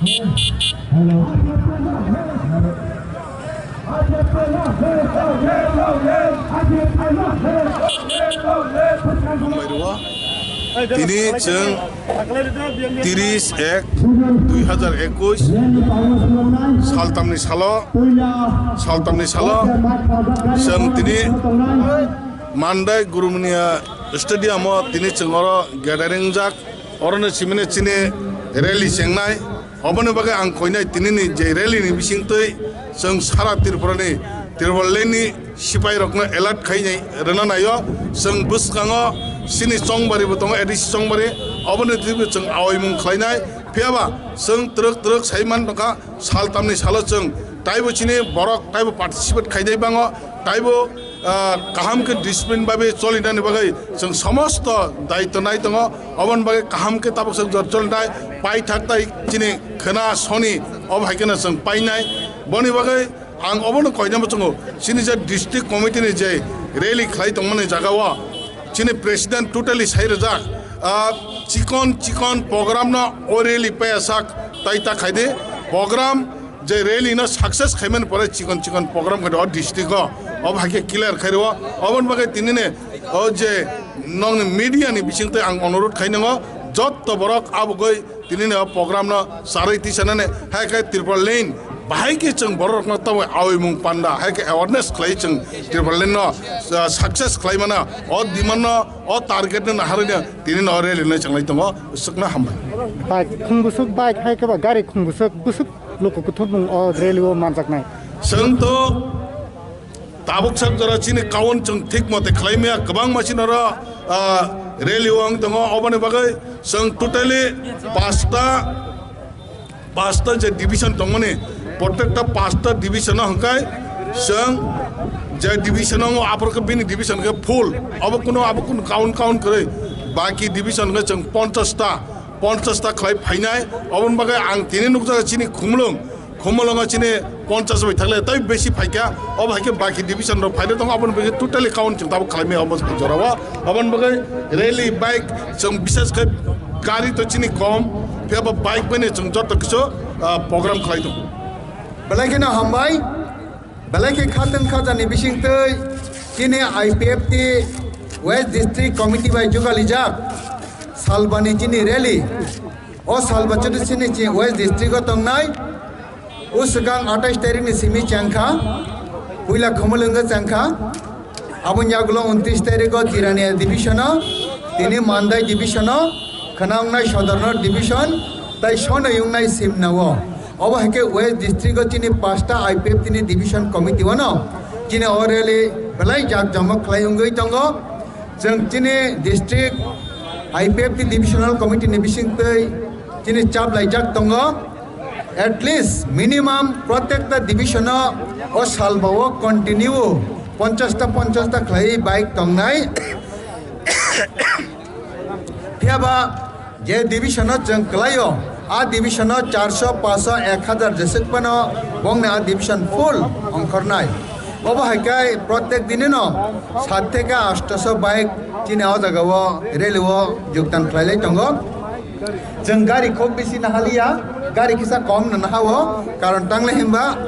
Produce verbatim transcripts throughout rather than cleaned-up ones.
Tini chwng tiris ek dui hazar ekush saltamni salo, saltamni salo chwng tini Mandai Gurumania Stadium o tini chwng oro gathering jak, oro no simini chini rally chengnai. Oboni bagwi ang koinai tinini je rally ni bisingtwi chwng sara Tripura ni, Tripura ni sipai rokno alert khainai rwna naio. Chwng bwskango chini chongbari bo tongo, A D C chongbari, oboni thwibo chwng aoimung khlainai. Phiyaba chwng twrwk twrwk sai man tongkha, saltamni salo chwng taibo chini borok taibo participate khainai bango, taibo ah, kaham khe discipline bai bai cholinani bagwi chwng somosto daitw nai tongo. Oboni bagwi kaham khe tabuk chwng jor cholinai paithak tai chini khwna soni obo hai kheno chwng painai. Boni bagwi ang obono koinai muchungo, chini je district committee ni je rally khlai tongmani jaga o chini president totally sai rwjak, ah, chikon chikon program no o rally paya sak tai ta khaidi program. Je rally no success khaimani pore chikon chikon program khe o district o, obo hai khe clear khai rwo. Oboni bagwi tinini o je nongni media ni bisingtwi ang onurodh khai nango, jotto borok abugwi tinini o program no charwi tisanani, hai khe Tripura line bahai khe chwng borok rokno tabuk aoimung panda hai khe awareness khlai chwng Tripura line no, ah, success khlai mano, o demand no, o target no naharwi no tinini o rally no chenglai tongo. Swkna hambai. Bike khung bwswk, bike hai khe ba gari khung bwswk, bwswk Luku kuthumung o rally o manjaknai. Chwng to tabuk sak jora chini kaun chwng thik mote khlai maya, kwbangma chini oro, ah, rally o wng tongo. Oboni bagwi chwng totally pasta, pasta je division tongmani, protekta pasta division o hwnkhe chwng je division o aphor khe bini division khe full. Abo kuno, abo kuno kaun kaun kwrwi. Baki division khe chwng ponchash ta. Ponchash ta khlai phainai, oboni bagwi ang tini nukjago chini Khumulwng, Khumulwngo chini ponchash bai thakle tei besi phaikha, obo hai khe baki division rok phaile tongo, oboni bagwi totally count chwng tabuk khlaimaya obo jorao, oboni bagwi rally bike chwng bishes khe gari to chini kom, phiya bo bike bai no chwng joto kisu, ah, program khlai tongo. Belai kheno hambai. Belai khe khatwng khajani bisingtwi chini I P F T West District Committee bai jugalijak salbani chini rally. O salba chutu chini chi West District o tongnai. O swkang atais tarikh ni simi chengkha, puila Khumulwngo chengkha. Aboni yagulo untris tarikh o Jirania division o, tini Mandai division o, khwna wngnai Sodorno division, tai sonoi wngnai Simna o. Obo hai khe West District o chini pasta I P F T ni division committee wano chini o rally belai jak jomok khlai wngwi tongo. Chwng chini district I P F T divisional committee ni bisingtwi chini chap laijak tongo. At least minimum protekta division o o salba o continue ponchash ta ponchash ta khlai bike tongnai. Phiya ba je division o chwng kwlaio, a division o charso, paso, ek hazar jeswk phano bongni a division full ongkhornai. Obo hai khe protek dini no sat theke asto so bike chini o jaga o rally o jogdan khlai lai tongo. Chwng gari khok bisi nahaliya, gari kisa kom no nahao, karon tangle himba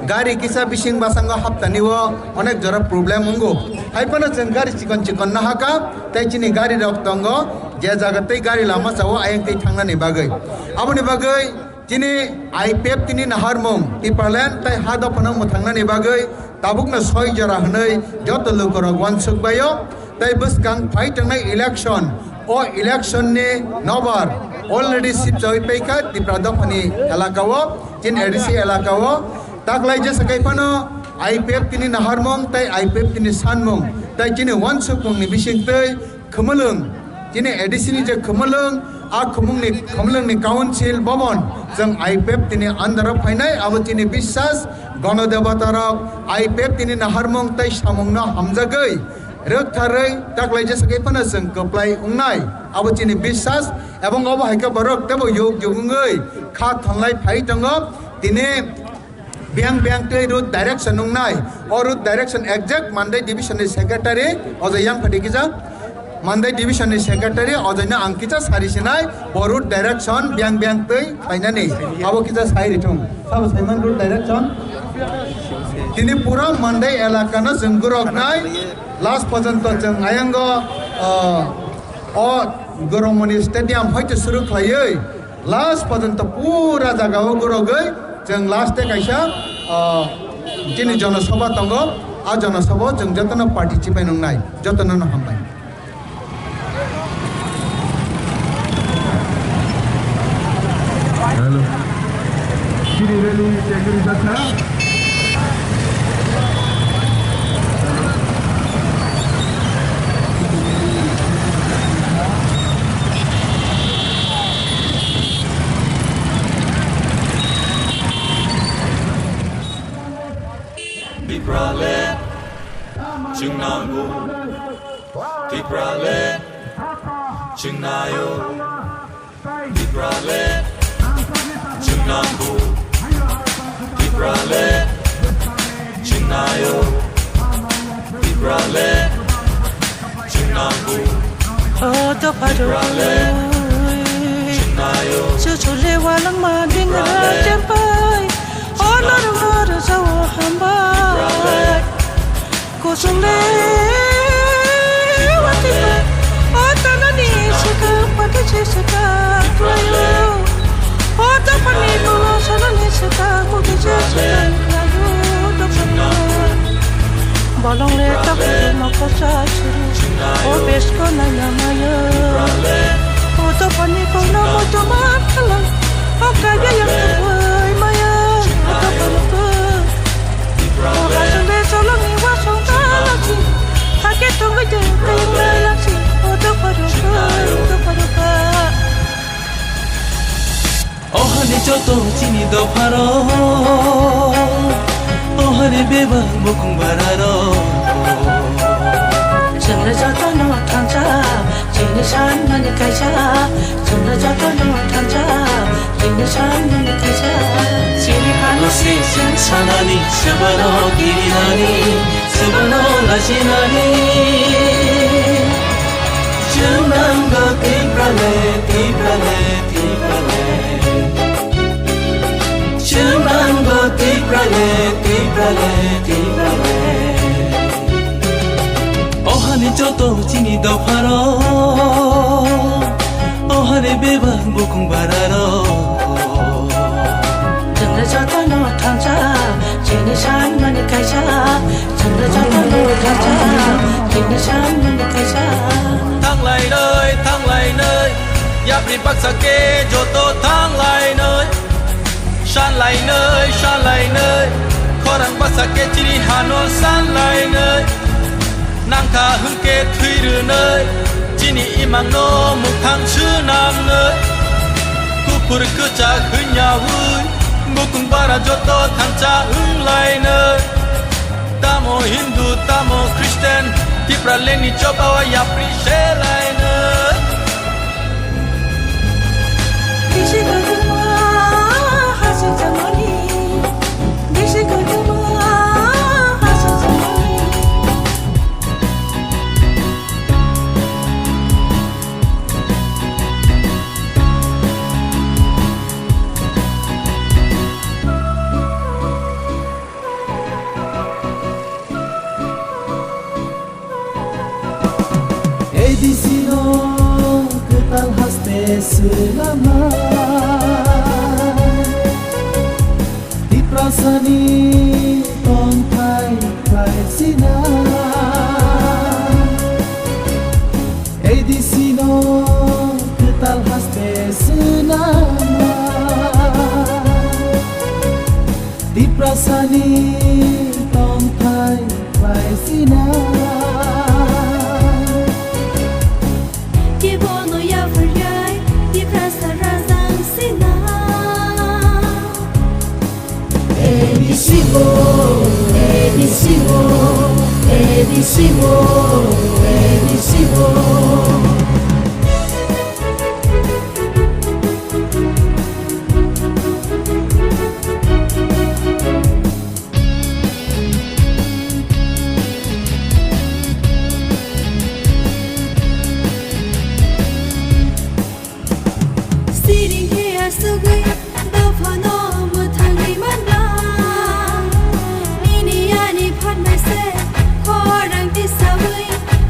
gari kisa bising basango haptani o onek jora problem wngo. Hai phano chwng gari chikon chikon nahaka, tei chini gari rok tongo, je jaga tei gari lama sao ayang tei thangnani bagwi. Aboni bagwi chini I P F T ni naharmung Tipraland tei ha dophano mwthangnani bagwi tabukno soi jora hwnwi joto lukurok uansuk baio. Tei bwskang phai tongnai election, o election ni nobar already sip chawi paikha Tipra dophani elaka o, chini A D C elaka o. Taklai jesa kai phano I P F T ni naharmung tei I P F T ni sanmung tei chini uansukmung ni bisingtwi Khumulwng, chini A D C ni je Khumulwng, a Khumulwngni, Khumulwngni council bhaban chwng I P F T ni under o phainai, abo chini biswas, gono debata rok I P F T ni naharmung tei samung no hamjagwi rwktharwi taklai jesa kai phano chwng kwplai wngnai, abo chini biswas, ebong obo hai khe borok teibo yug yug wngwi kha thonglai phai tongo. Tini biyang biyang tei route direction wngnai, o route direction exact Mandai division ni secretary Ojai Yangphati kisa. Mandai division ni secretary ojaino ang kisa sari sinai, bo route direction biyang biyang twi khlainani abo kisa sai rithung. Sabo saiman route direction. Tini pura Mandai elaka no chwng guroknai, last porjonto chwng ayango, ah, o Goromoni stadium hoite suru khlaiwi last porjonto pura jaga o gurogwi chwng last e kaisa, ah, chini jonosabha tongo, a jonosabha o chwng jotono participate wngnai, jotono no hambai. Hello. Chini rally chengri jasa. Tipraland, chwng nango. Tipraland, chwng naio. Tipraland, chwng nango. Tipraland, chwng naio. Tipraland, chwng nango. O dopha rok, Tipraland, chwng naio. Chuchule walangma dingra Tipraland, chempai. O norok no rwjao hambai. Tipraland, Kusung le watwi bai, o tanani swkang pati se swkang khlaio. O dophani bolo sanani swkang mugi se swkang khlaio, dophani. Bolong le takhuk mokol sa suru, o besko nanya mayo. O dophani kono mojo ma khalai, o kaya yang tukwai maya, o dophani ko. O hasing de cholongni wasong talachi, hake tongwi de kayung lailachi, o dopha rok, o dopha rok. O hani joto chini dopha rok, o hani bebak bukung bara rok. Chwngno jotono thansa, chini sanmani kaisa. Chwngno jotono thansa, chini sanmani kaisa. Chini hano se chwng sanani, swbano kirinani, swbano lachinani. Chwng nango Tipraland, Tipraland, Tipraland. Chwng nango Tipraland, Tipraland, Tipraland. O hani joto chini dopha rok, o hani bebak bukung bara rok. Chwngno jotono thansa, chini sanmani kaisa. Chwngno jotono thansa, chini sanmani kaisa. Thanglainai, thanglainai, yapri baksa khe joto thanglainai. Sanlainai, sanlainai, khorang bwsa khe chini hano sanlainai. Nangkha hwnkhe thwi rwnai, chini imangno mwthang swnamnai. Kuphur kwchak hwnyaui, bukung bara joto thansa wnglainai. Tamo Hindu, tamo Christian, Tipralandni chobao yapri selainai. Bisi kotorma hachal chamani, bisi kotorma hachal chamani. A D C no kwtal haste swnamnai, Tiprasani tongthai khlai sinai. A D C no kwtal haste swnamnai. Tiprasani tongthai khlai sinai. Kebono yapharwi Tiprasa rajang sinai. A D C o, A D C o, A D C o, A D C o. Asugwi dophano mwthangwi manna, nini ani phan bai se khorang tisawi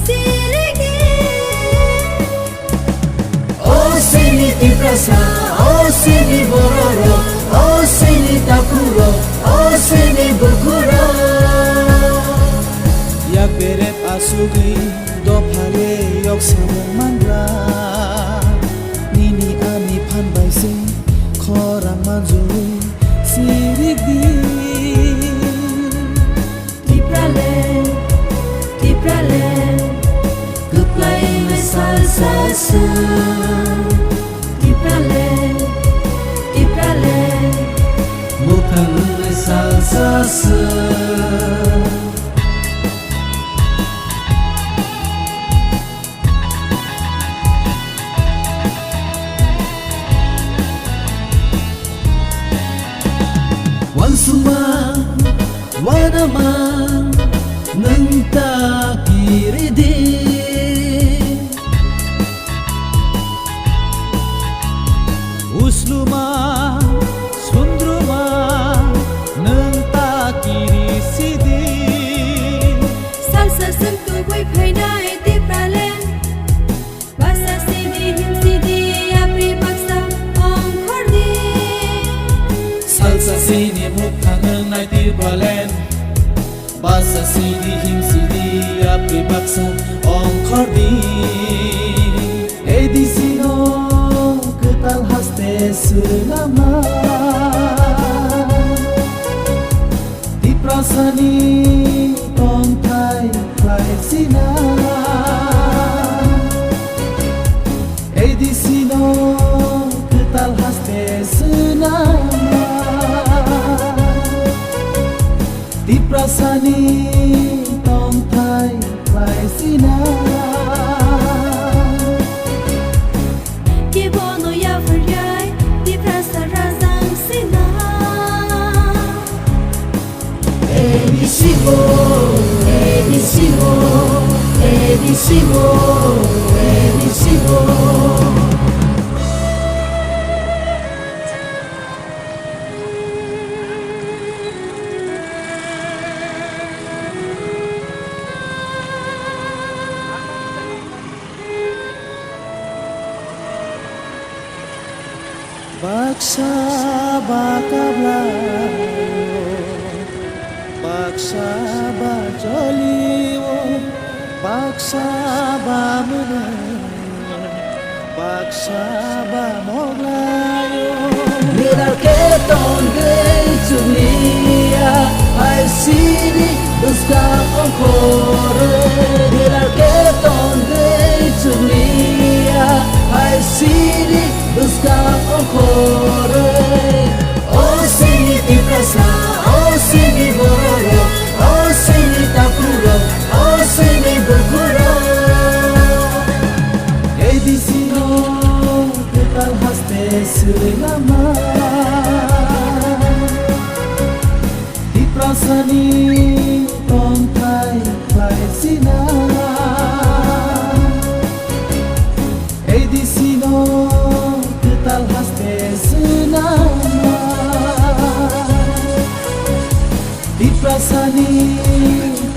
sirigi. O sini Tiprasa, o sini bororok, o sini takhurok, o sini bukhurok. Yak berep asugwi dophale yok samung manra. Nini ani phan bai se khorang manjui sirikdi. Tipraland, Tipraland, kwplai wngwi salsa sung. Tipraland, Tipraland, mwkhang wngwi salsa sung. Wansukma, wanama, nwng ta kiridi. Usluma, sundruma, nwng ta kirisidi. Salsa sung tubui phainai Tipraland. Basa sidi him sidi yapri baksa ongkhordi. Salsa sini mwkhang wngnai Tipraland. Basa sidi him sidi yapri baksa ongkhordi. A D C no kwtal haste swnama. Tiprasani tongthai khlai sina. A D C no kwtal haste swnama. Tiprasani tongthai khlai sina. Kebono yapharjai Tiprasa rajang sina. A D C bo, A D C bo, A D C bo, A D C bo. Baksa ba kablaio, baksa ba jolio, baksa ba mwnwi, baksa ba moglaio. Mirar khe tongwi chukliya, hai sini bwskang ongkhorwi. Mirar khe tongwi chukliya, hai sini bwskang ongkhorwi. O sini Tiprasa, o sini bororok, o sini takhurok, o sini bukhurok. A D C no kwtal haste swnama. Tiprasani tongthai khlai sina. A D C no kwtal haste swnama. Tiprasani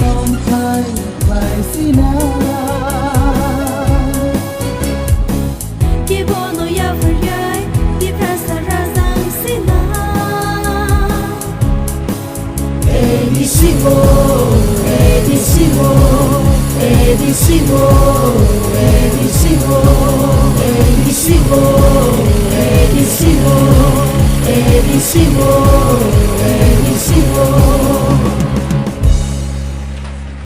tongthai khlai sina. Kebono yapharjai Tiprasa rajang sina. A D C bo, A D C bo, A D C bo, A D C bo, A D C bo, A D C bo, A D C bo, A